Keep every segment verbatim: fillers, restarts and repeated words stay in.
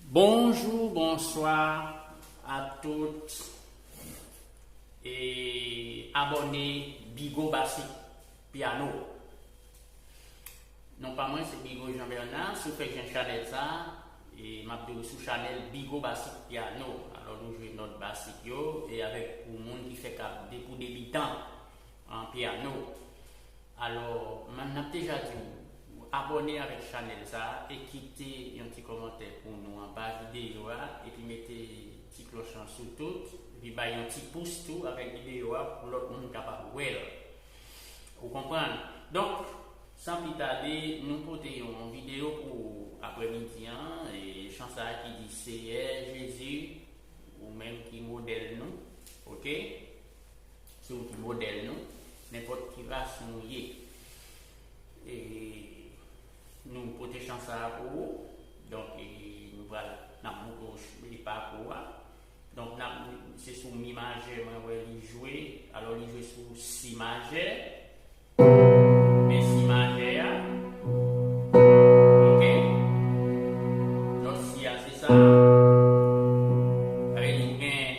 Bonjou, bonswa a tout e abòne Bigo Basic Piano. Non pa mwen se Bigo Jean Bernard. Si w fèk jwenn chanèl sa, e m ap di w sou chanèl Bigo Basic Piano. Alò nou jwe nòt basik yo e avèk pou moun ki fèk ap de pou debitan an pyano. Alò, m ap deja di w abòne avèk chanèl sa e kite yon ti kòmantè pou nou anba videyo a epi mete ti klòch lan sou tout epi bay yon ti pous tou avèk videyo a pou lòt moun kapab wè l. Ou konprann? Donk, san pli tade, nou pote yon videyo pou aprèmidi an e chan sa ki di Seyè Jezi, ou menm ki modèl nou, oke? Se ou ki modèl nou, nenpòt ki ras nou ye. E nou pote chan sa a pou ou. Donk, e nou pral, n ap montre w ch- e pakou a. Donk, n ap, se sou mi majè mwen wè li jwe. Alò, li jwe sou si majè. Men si majè a. Oke? Nòt si a se sa. Sa vle di gen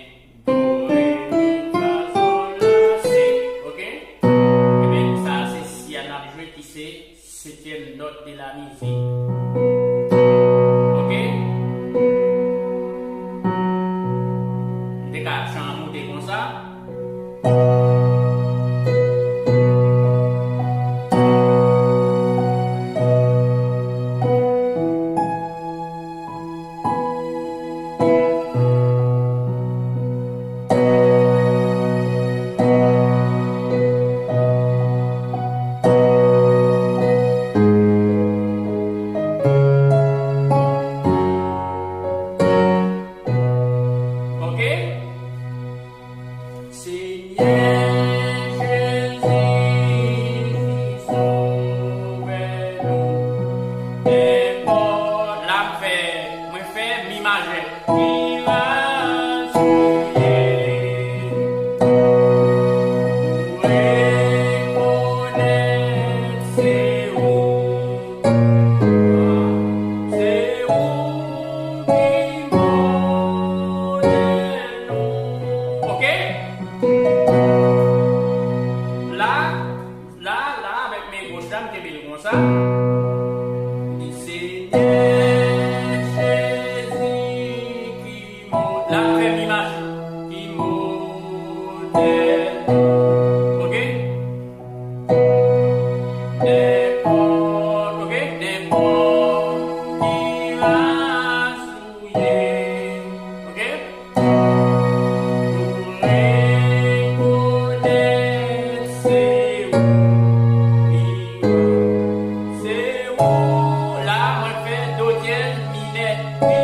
do, re, mi, fa, sòl, la, si. Oke? Ebyen, sa se si a n ap jwe ki se setyèm nòt de la mizik. Oke? M te ka chante konsa. Oke? Senyè Jezi, Sovè nou, nenpòt la m fè, mwen fè mi majè. Ki ras ou ye? Ou rekonèt se ou. Se ou ki modèl nou. Oke? La, la, la, avèk men goch la, m kenbe l konsa. Di, Senyè Jezi, ki mo-, la, m fè mi majè. Ki modèl nou. Oke? Nenpòt, oke, nenpòt ki ras ou ye, oke? Nou rekonèt se ou ki se ou. La, mwen fè do dyèz minè, mi,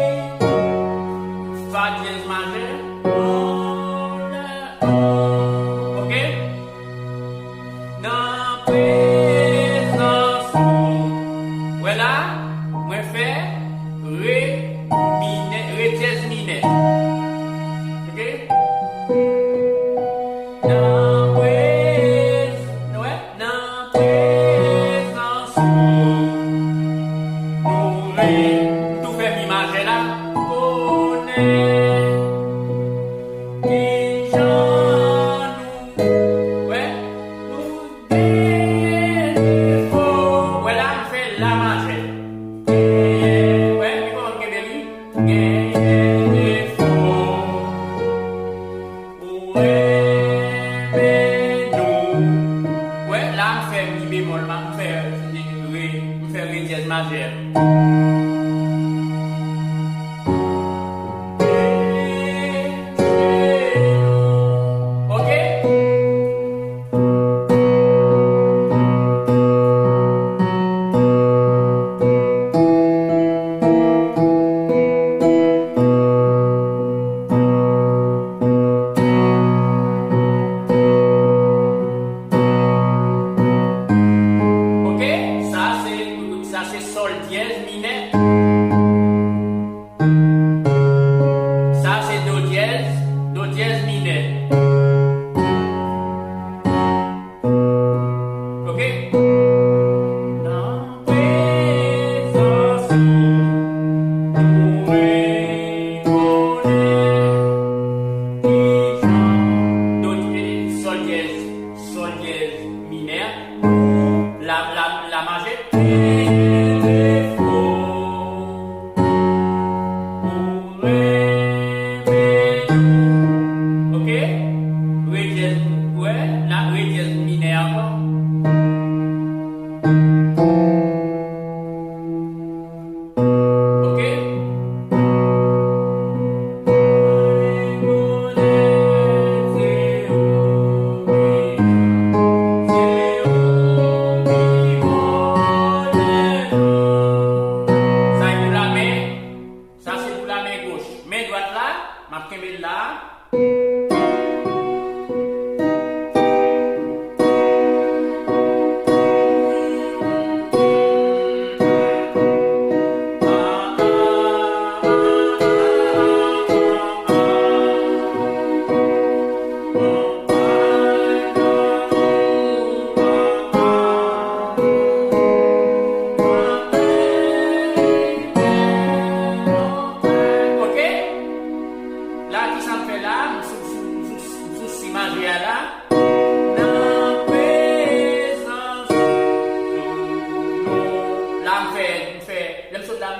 fa dyèz majè, oke? Nan prezans ou. Wè la, mwen fè re minè, re dyèz minè. Oke? Nan prez-, wè, nan prezans ou. Nou re, m tou fè mi majè la. Konnen kijan nou, wè, nou genyen defo. Wè la, m fè la majè. Genyen, wè, men kòman m kenbe li? Genyen defo. Ou renmen nou. Wè, la, m fè mi bemòl, m fè re, m fè re dyèz majè. Oke? Oke, sa se, sa se sòl dyèz minè. Sa se do dyèz, do dyèz minè. Oke? Nan prezans ou, nou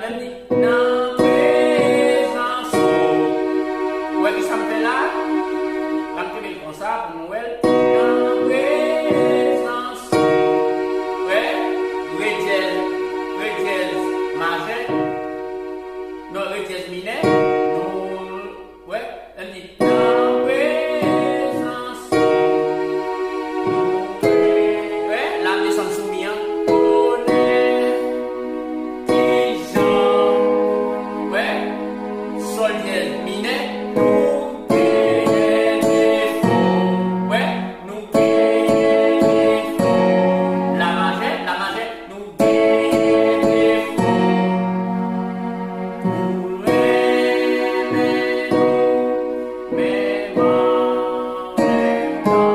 Nan prezans ou. Ou wè ki sa m fè la? M ap kenbe l konsa pou nou wè l. Nan prezans ou. Wè? Re dyèz, re dyèz majè. Non, re dyèz minè. Nou wè? Ann di, nan prezans ou. Wè, la desann sou mi an. Konnen kijan. Wè, sòl dyèz minè. Nou genyen defo. Wè, nou genyen defo. La majè, la majè. Nou genyen defo pou renmen nou menm an menm tan, pou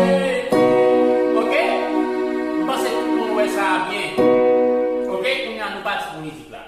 rayite Jezi. Oke? M panse tout moun wè sa a byen. Oke? Kounye a nou pati pou mizik la.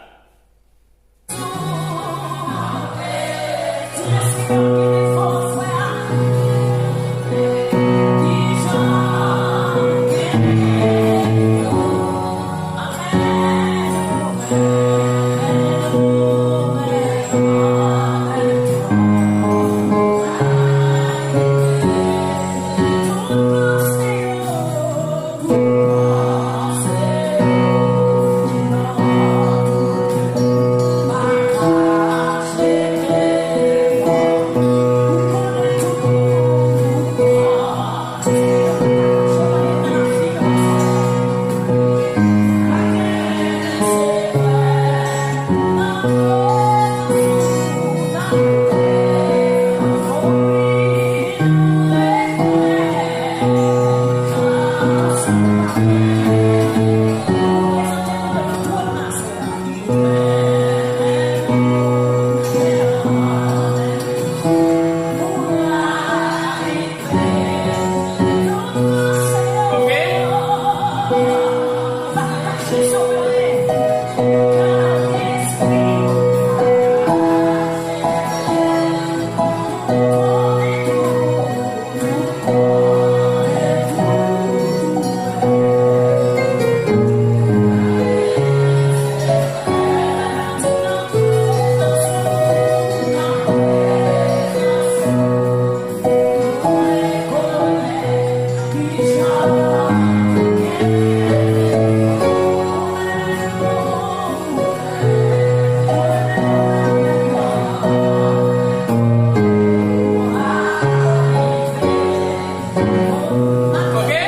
Oke?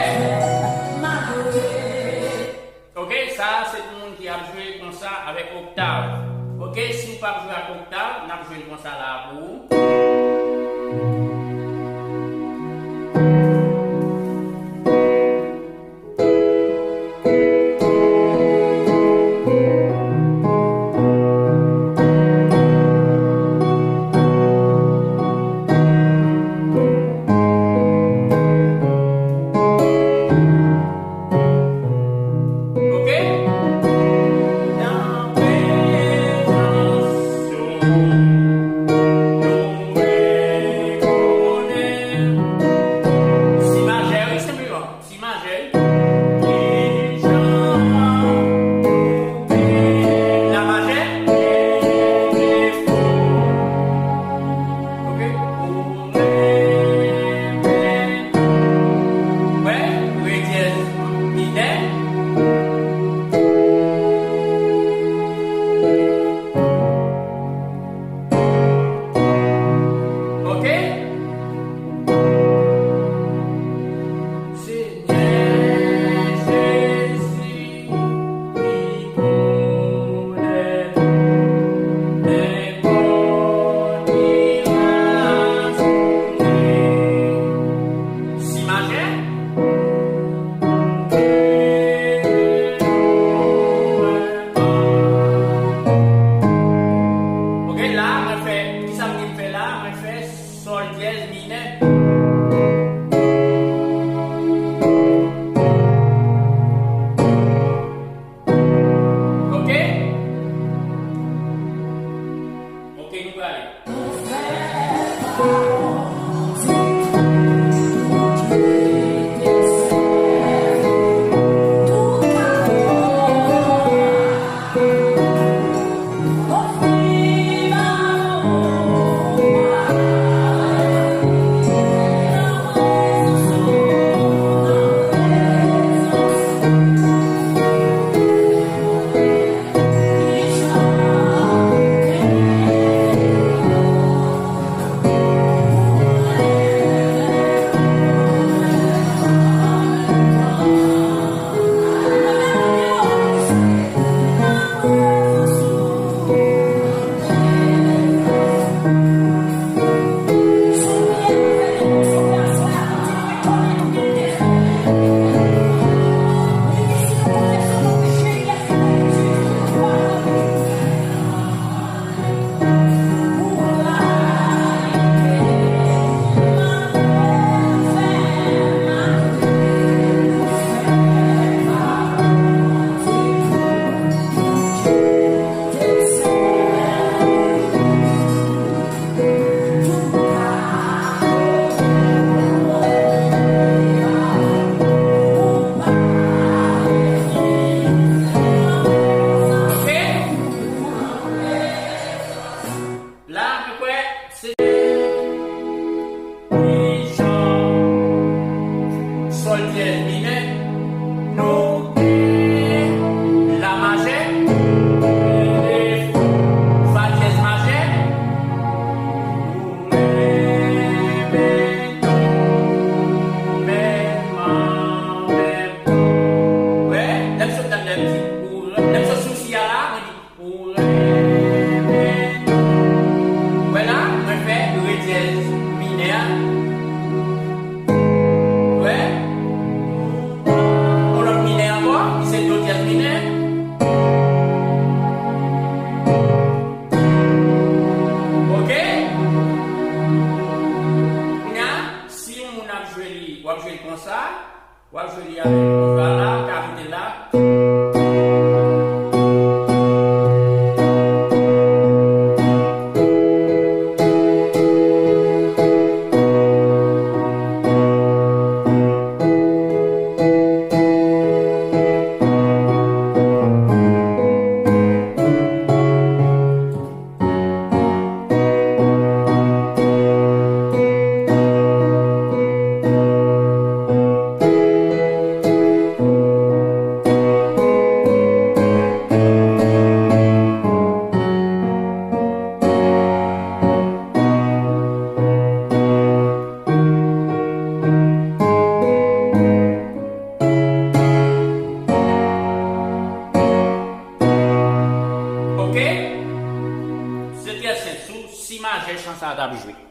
Oke, sa a se pou moun ki ap jwe konsa avèk oktav. Oke, si w p ap jwe ak oktav, n ap jwe l konsa la pou ou. Oke? Nan prezans ou. Ou jwe la, ou ka moute la. Ok? Se trè senp. Sou si majè chan sa a t ap jwe.